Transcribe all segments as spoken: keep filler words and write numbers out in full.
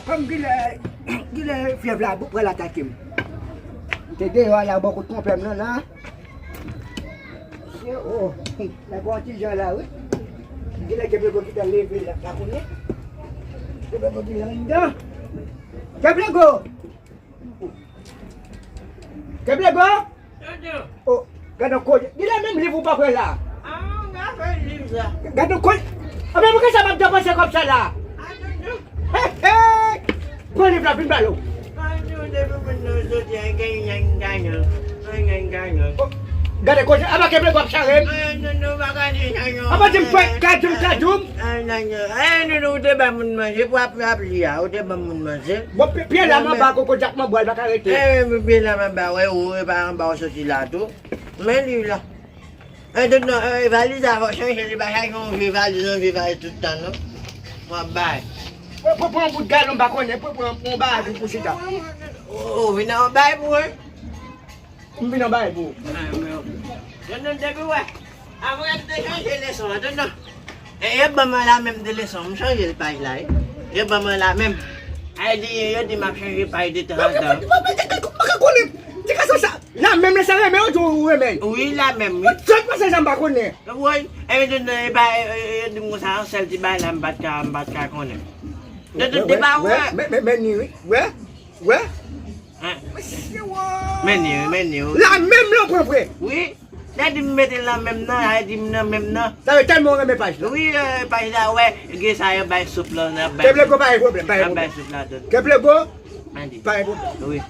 Kòm gilè, gilè fyèv la pral atake m. M te deyò a la bò kote konpè m nan la. Mesye, oh, nèg yo yon ti jan la, wi. Gilè Keplego ki ta leve la, la kounye. Keplego ki anndan. Keplego! Keplego! Tonton. Oh, gade yon koze. Gilè, menm liv ou pa pran la. Ah, m pa pran liv la. Gade yon koze. Anben, poukisa m ap depanse kòb sa la? Ah, tonton. Hey, hey! Pran liv la, vin ba yo. Ah, non, depi moun nan soti, ay, ganyan, ganyan. Ay, ganyan, ganyan. Oh, gade koze. Apa Keplego ap chare m? Ah, non, non, pa ka di sa, non. Apa di m, kajou m, kajou m. Ah, non, non. Eh, non, non, ou te ba moun manje pou ap, ap li a. Ou te ba moun manje. Bon, pye, pye la m anba, kokodyat m anba, l pa ka rete. Eh, pye la m anba, wè, ou, e pa anba ou soti la tou. Men li la. Eh, tonton, eh, valiz la fò chanje, li pa chak yon vye valiz, yon vye valiz tout tan, non. Mwen bay. Pran, pran, pran yon bout galon, m pa konnen, pran, pran, pran yon bagay pou, pou chita. Ou, ou vin an bay pou mwen? M vin an bay pou ou. Ah, men, tonton, depi wè. Apre m te chanje leson an, tonton. E, yo ban mwen la menm de leson, m chanje l paj la, wi. Yo ban mwen la menm. Ay di, yo di m ap chanje paj de tan an tan. Mwen ka konnen, ti gason sa, la menm lè sa renmen, yo di w renmen. Wi, la menm, wi. Mwen sot pase jan m pa konnen. Wi, e tonton, e pa, e, e, yo di m konsa, yon sèl ti bagay la, m pa t ka, m pa t ka konnen. Tonton, te pa wè. Men, men, men, ni, wi. Wè, wè. Hein? Mesye, wo. Men ni, men ni, wi. La menm lan pran vre. Wi. Sa di m mete l nan menm nan, sa di m nan menm nan. Sa vle tèlman w renmen paj la. Wi, eh, paj la, wè, gen sa yo bay soup lan, nan bay. Keplego, pa gen pwoblèm, pa gen pwoblèm. Bay soup la, tout. Keplego, pa gen pwoblèm. Wi.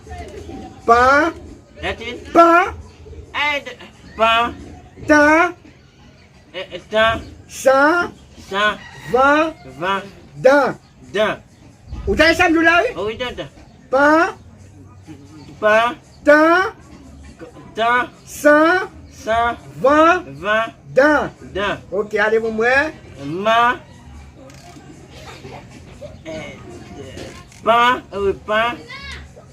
Pan. Yatin? Pan. Eh, pan. Tan. Eh, eh, tan. San. San. Van. Van. Dan. Dan. Ou tande sa m di w la, wi? Wi, tonton. Pan. Pan. Tan. Tan. San. San. Van. Van. Dan. Dan. Ok, ale pou mwen. Man. Eh, pan. Wi, pan.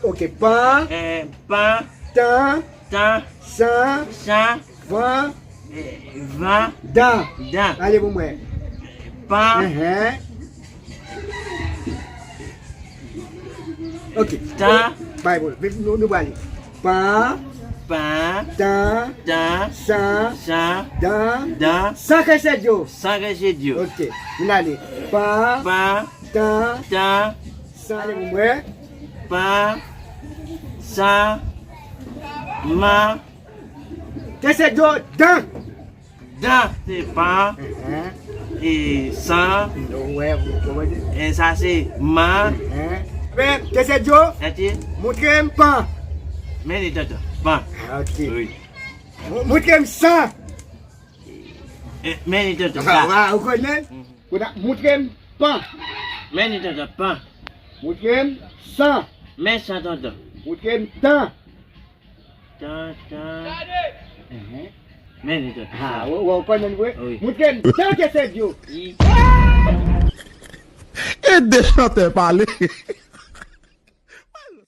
Ok, pan. Eh, pan. Tan. Tan. San. San. Van. Eh, van. Dan. Dan. Ale pou mwen. Pan. Enhen. Ok. Tan. Bay, bon, nou, nou prale. Pan. Pan. Tan. Tan. San. San. Dan. Dan. San kese dyo. San kese dyo. Ok. Nou ale. Pan. Pan. Tan. Tan. San. Ale pou mwen. Pan. San. Man. Kese dyo, dan. Dan, se pan. Enhen. E san. Wè, w konprann? E sa se man. Enhen. Men, kese dyo. Eti. Moutre m pan. Men li, tonton. Pan. Ah, ok. Wi. Mou-, moutre m san. E, men li, tonton, sa. Wa, ou konnen? Mhm. Kounye a, moutre m pan. Men li, tonton, pan. Moutre m san. Men san, tonton. Moutre m tan. Tan, tan. Enhen. Men li, tonton, sa. Ah, w, w konnen vre? Wi. Moutre m tan kese dyo. Ede chantè pale.